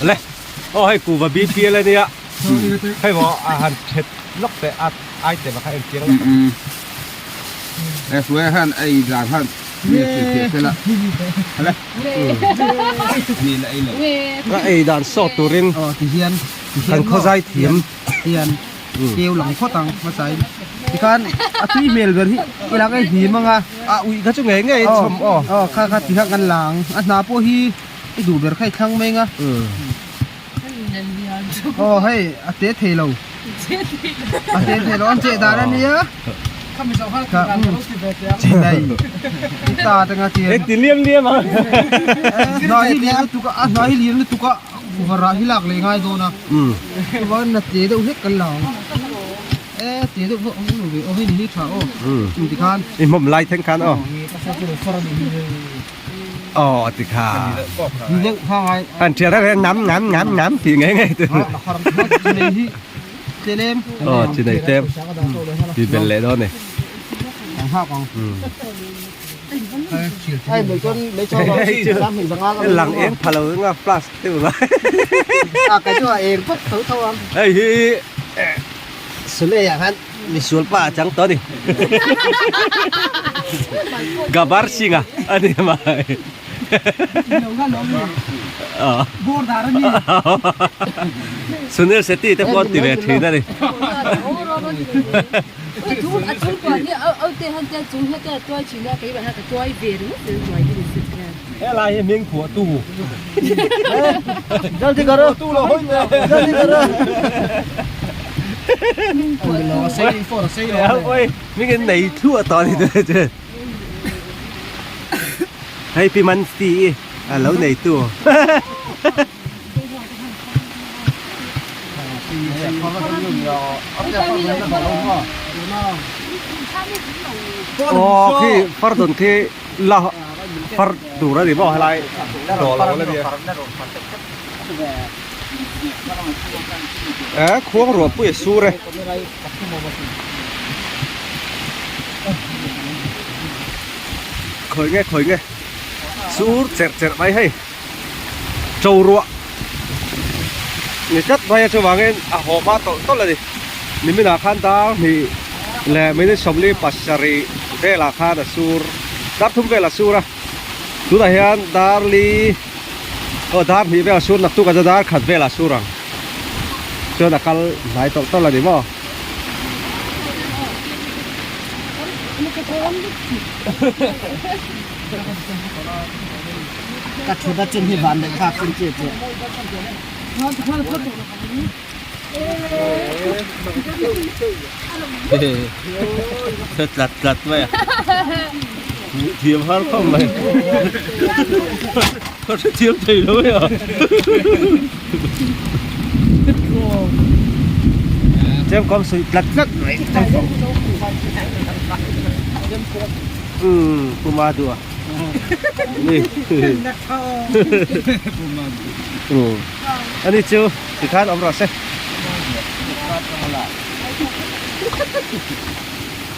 Le aw hei kuva BPL ania hei maw a han thet lawk teh a item a kha en chiang lawk ang. E hruai han ei dan han mi a hrilh fiah sela le ni la ei lo. Ka ei dan sawt turin kan khawzai thiam. Hian keu lang phawt ang hmasain tikhan a tui hmel ber hi i lak a him anga a uih kha chu ngei ngei in chhawm aw aw kha kha ti kha kan la ang a hna pawh hi i duh ber kha i thlang mai anga aw hei a te thei lo a te thei lo an cheh dan ania kha chinai i ta atanga tian ti liam liam a hna hi lian lutuk a a hna hi lian lutuk a. Varah hi lak leh ngai dawn a chuan na te deuh hlek kan la ang e te deuh pawh awm lo ve aw hei ni hi tha aw chu ti khan i hmawm lai thleng khan aw aw ti kha ni deuh kha ngai an thian reng ngam ngam ngam ngam ti ngei ngei tu chinei hi tlem aw chinei tlem ti bel leh dawn ni ang hak ang Lang eng pha lo nga flash te ba. A cái chu a eng phawt tho tho ang. Hei hi Sule ah khan misual pa a chang tawh a ni. Gabar Singh a ani mai. Sunil Shetty te pawh an ti ve thin a ni. Helai hi hming phuah tu. Jaldi karo. Tu lo hawi le. Jaldi karo. Oi, ming in nei thluah tawh a ni chu chu. Hei pi man ti i a lo nei tu. Aw khi far dawn khi la far tur a ni maw helai dawh lo la nia e khuang ruah pui a sur e. Khawi nge khawi nge sur cherh cherh mai hei. Cho ruah ni tlat mai a chuvangin a haw hma tawlh tawlh a ni. Niminah khan dar hnih leh minute 47 velah khan a sur dar thum vel a sur a tunah hian dar li aw dar hnih vel a sur naktuk ah chuan dar khat velah a sur ang chuan a kal hnai tawlh tawlh a ni maw. Ka thut a chin hi van leh thlak chin che che. Tlat tlat mai a. Thiam har khawp mai. Ka hre thiam thei lo mai a. Chem kawm suih tlat tlat mai. Umm puma duh a. Ni. Umm ani chu tikhan awm rawh se.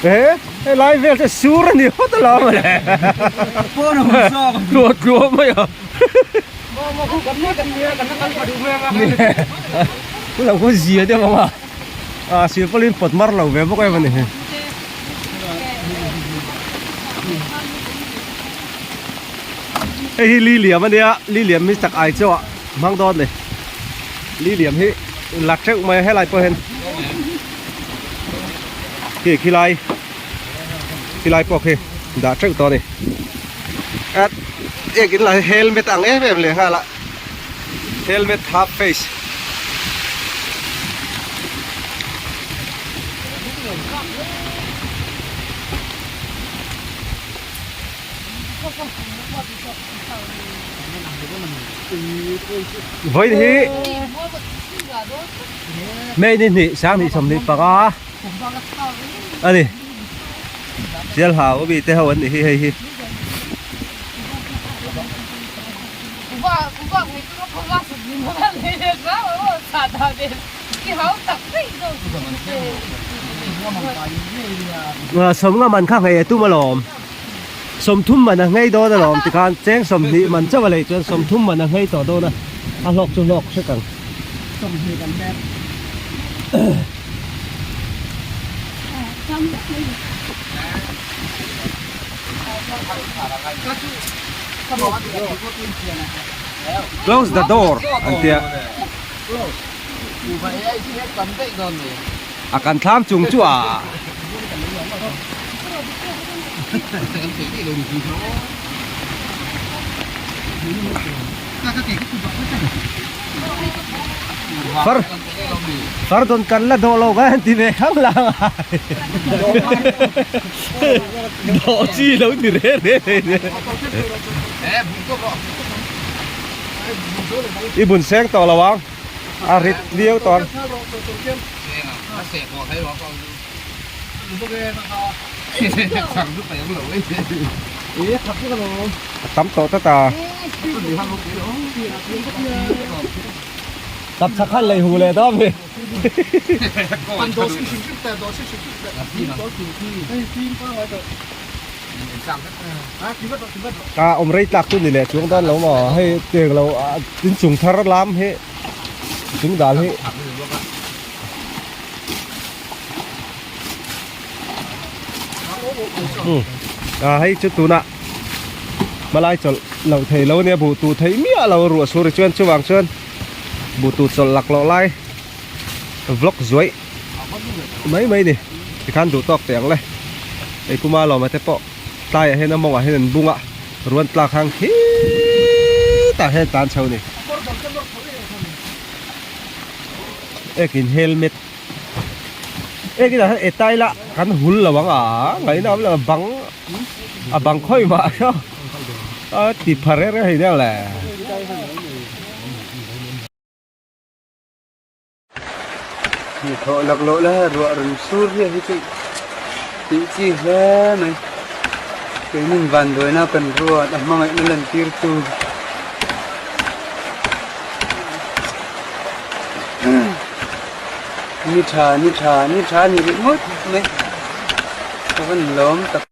Eh he lai vel te sur a ni hawt alawm a le. Tluah tluah mai a. Ku lo khaw zia deuh ang a. Ah silpaulin pawt mar lo ve bawk em a ni. Hei hi li liam a nia li liam hi chak ai chaw ah hmang dawn a ni li liam hi la teuh mai a helai pawh hian khi khilai khilai pawh khi dah teuh tawh a ni at ekin lah hi helmet ang em em leh nghal a helmet half face. Vawiin hi May ni hnih 2025 a ni. Sialhau ami te ho an nih hi hei hi. Sawmnga man kha nghei a tum alawm. 30 man a nghei dawn alawm tikhan cheng 20 man chauh a lei chuan 30 man a nghei tawh dawn a a hlawk chu hlawk hrek ang. 20 kan hmer. Close the door an tia. A kan thlam chung chu a. Far far don kan la dawh lo kan ti ve khang lang a. Dawh chi lo ni re re re. I bun seng tawh lo ang. A rit viau tawh ang. A tam tawh tlat a. Tap chak khan lei hu leh dawn mi. Ka awm rei tlak chu ni leh chuang dan lo maw hei tiang lo inchung thar lam hi chung dal hi. À hei chu tunah hmalai chawlh loh thei lo ania buh tuh theih miah lo ruah sur chuan chuvang chuan buh tuh chawlh lak loh lai vlog zuaih mai mai ni tikhan duh tawk teh ang le hei kuma lawma te pawh tlaiah hian a mawngah hian an bung a ruan tlak hang khitah hian tan chho ni ekin helmet. Ekinah hian etai la kan hul lo ang a ngaihna awm lo a bang a bang khawi mah saw a ti pha reng reng hei nia le. Hnathawh laklawh la ruah rawn sur hian hi chu tih chi hle mai keinin vanduaina kan ruat a hmangaihna lantir tu. Ni tha ni tha ni tha ni rih ngawt mai ka van lawm tak.